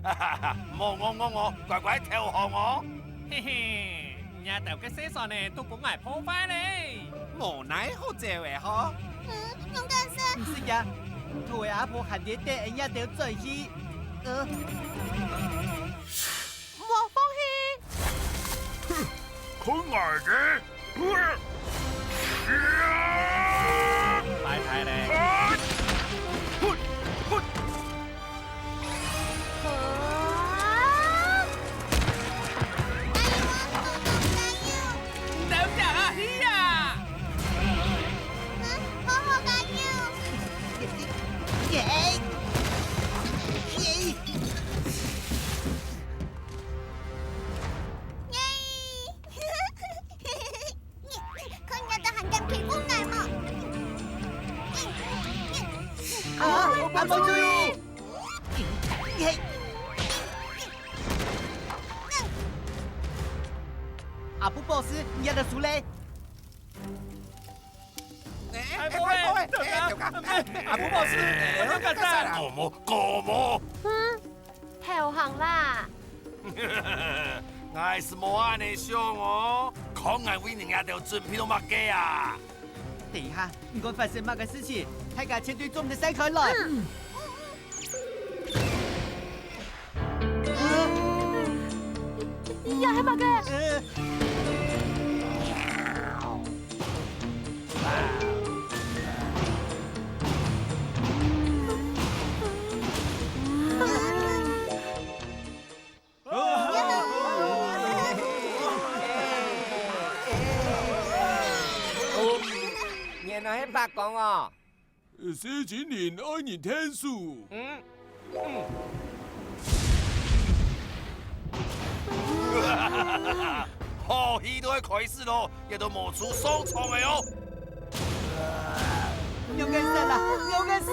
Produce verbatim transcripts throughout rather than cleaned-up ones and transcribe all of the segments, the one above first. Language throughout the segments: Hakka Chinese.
哈哈哈，莫戇戇戇，乖乖投降哦！嘿嘿，你兜个細船仔都分𠊎破壞咧！無奈何走个吼。嗯，勇敢些。毋使驚，兔仔阿婆還在等𠊎兜轉去。呃。莫放棄！哼，看𠊎个！ 拜拜咧。你兜行啊去啊！好好加油！耶！耶！耶！ 看你兜還敢欺負𠊎無？啊，阿婆注意！阿布博士，你兜輸咧！哎，哎，哎，哎，哎，阿布博士，哎，你兜幹啥啦？過無，過無。嗯，投降啦！ 𠊎係無恁呢想哦，看𠊎為你兜準備到麼个啊！等一下，毋管發生麼个事情，大家絕對做毋得散開來。嗯。這係麼个？呃。 哦，原來係伯公哦。細精靈愛人𢯭手。嗯，嗯。好戲都愛開始咯，這都無處上場个哦。勇敢些啦，勇敢些！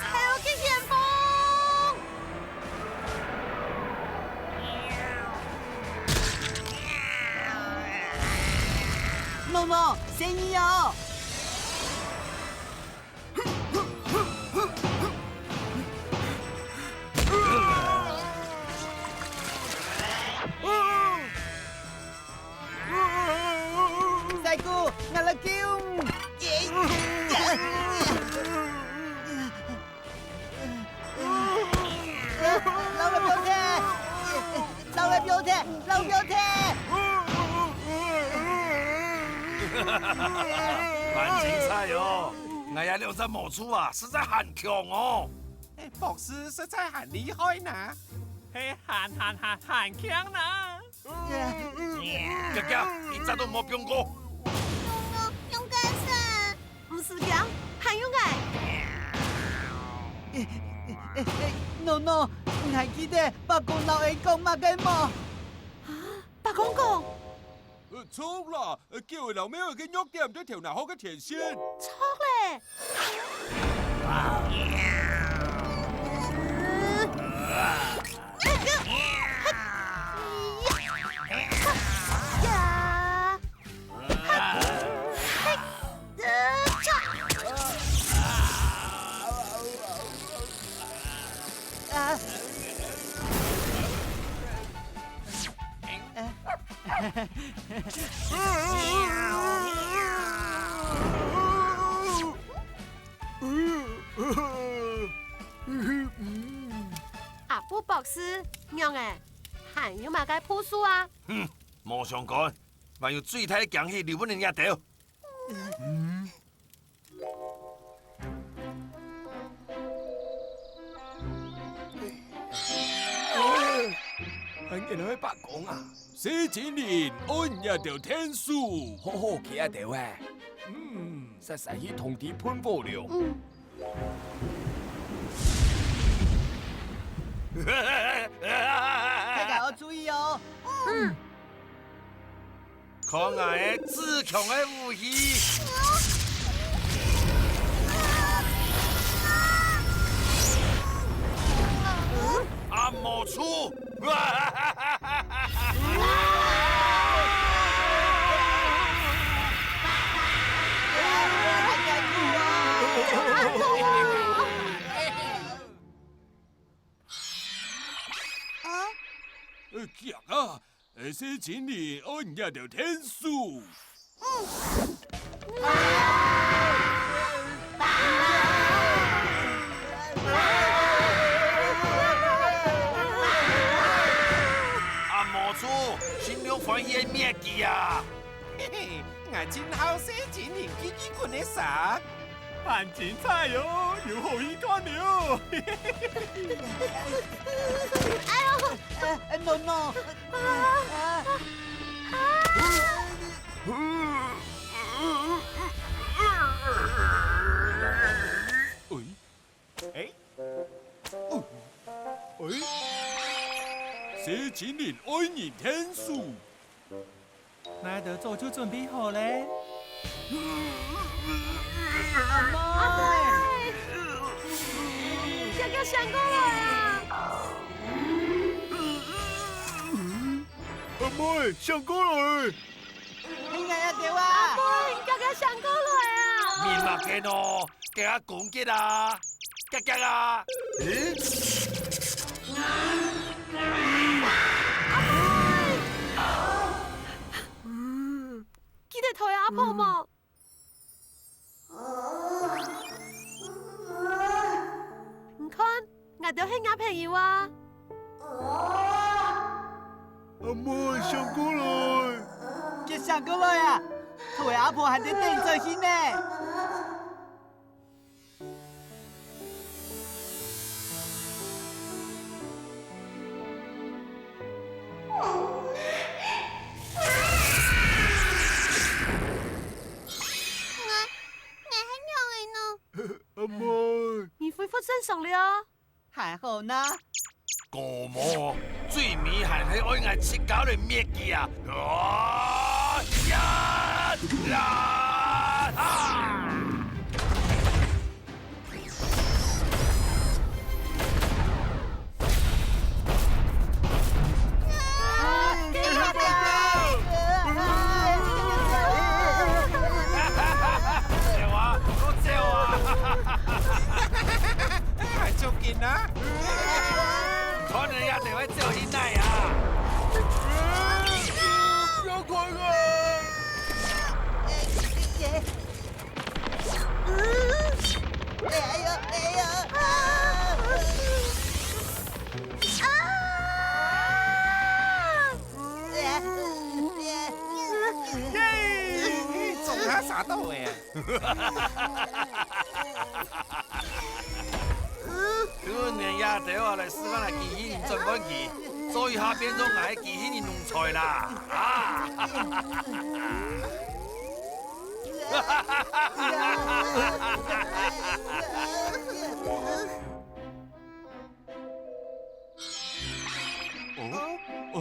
超級旋風！諾諾，先你哦！ 師姑，𠊎來救！老老表弟，老老表弟，老表弟！蠻精彩哦！𠊎這兩隻無處啊，實在還強哦！ 博士實在還厲害呢。係還還還還強呢。遽遽，一隻都莫放過。諾諾，勇敢些！毋使驚，還有𠊎。諾諾，你還記得伯公摎𠊎講麼个無？伯公講， 呃，著啦，呃，狗仔摎貓仔个弱點在頭那項个天線。著咧！阿布博士，仰仔？還有麼个步數啊？哼，無相干，還有最大个驚喜留分你這兜。 還原來係伯公啊！細精靈，愛你這兜𢯭手，好好佢這兜啊！嗯，煞煞去通知噴火龍。嗯。大家愛注意哦！嗯。 看𠊎个至強个武器！暗魔術！強啊！細精靈愛你兜𢯭手。阿毛豬，心中歡喜个滅佢啊！嘿嘿，𠊎盡好細精靈雞雞裙个衫。 還精彩哦，有好戲看了。哎喲！哎，哎，no no！啊！啊！哎，哎，哎，細精靈愛你𢯭手。 𠊎兜早就準備好咧。阿妹，阿妹，遽遽醒過來啊！阿妹，醒過來！係𠊎兜啊！阿妹，遽遽醒過來啊！你麼个喏？ 遽遽攻擊啊！遽遽啊！咦？記得討阿婆無？你看，𠊎兜係若朋友啊！阿妹，醒過來！遽醒過來啊！討阿婆還在等轉去呢！ 𠊎，𠊎係仰仔呢？阿妹。你恢復正常了。還好呢。 過無，最尾還係愛𠊎自家來滅佢啊！啊！呀！啊！啊！走啊，快走啊！還捉緊啊！ 看你也得會走去哪啊？不要管我！哎呦，哎呦！啊！啊！耶！總下殺到哎！ 今晡日也得愛來示範下機器人轉換機，做一下變做𠊎个機器人奴才啦！啊！哦，哦，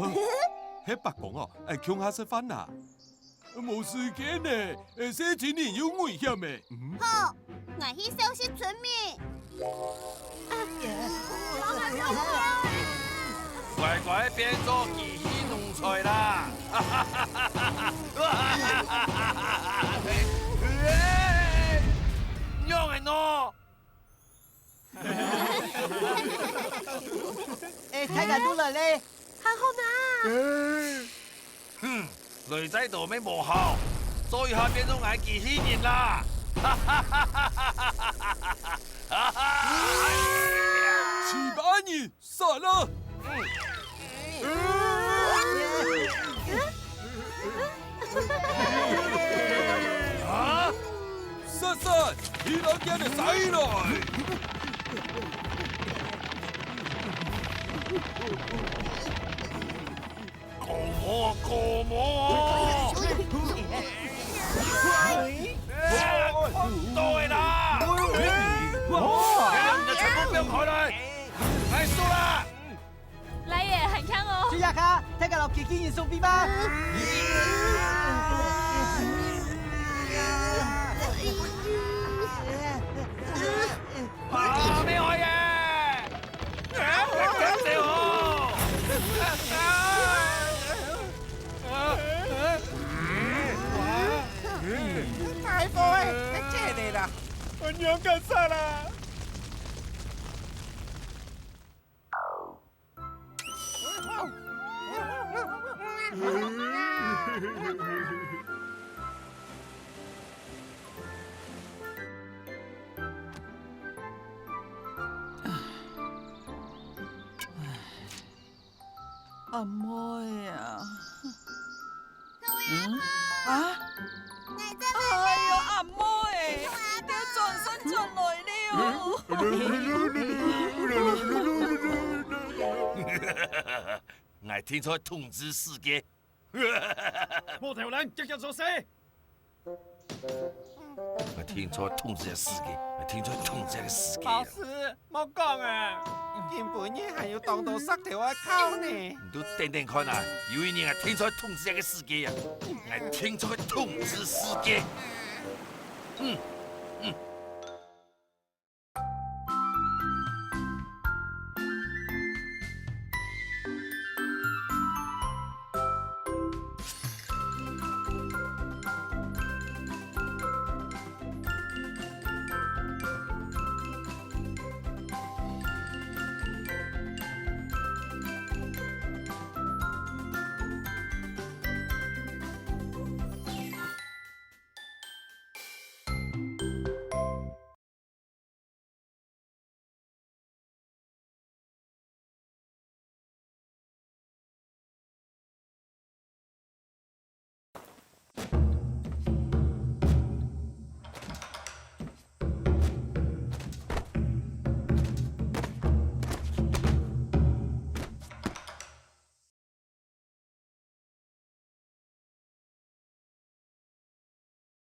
係伯公哦，哎，共下食飯啦。 無時間呢，細精靈有危險呢。嗯？好，𠊎去收拾村民。乖乖變做機器人奴才啦！仰仔呢？ 哎，大家都來咧。還好哪？哼，來再多乜無效，做一下變做𠊎機器人啦！七八人，殺啦！ 啊！煞煞，你老爹个死來！過無，過無！哎，看到个啦！你兩隻全部放開來！來輸啦！ 來耶，還強哦！去呀卡，大家摎機器人送飛吧！啊，沒有耶！啊，我跟著哦！啊，啊，啊，大火哎，太熱了啦！我娘幹啥啦？阿妹啊！各位阿婆，啊？𠊎這來哎呦，了。阿妹，你轉身轉來了。𠊎天才統治世界。無頭人，遽遽做事。 𠊎天才統治个世界，𠊎天才統治个世界。老師，莫講啊！今晡日還有當多石頭愛敲呢。你都等等看啊，有一日𠊎天才統治這个世界啊！𠊎天才統治世界。嗯，嗯，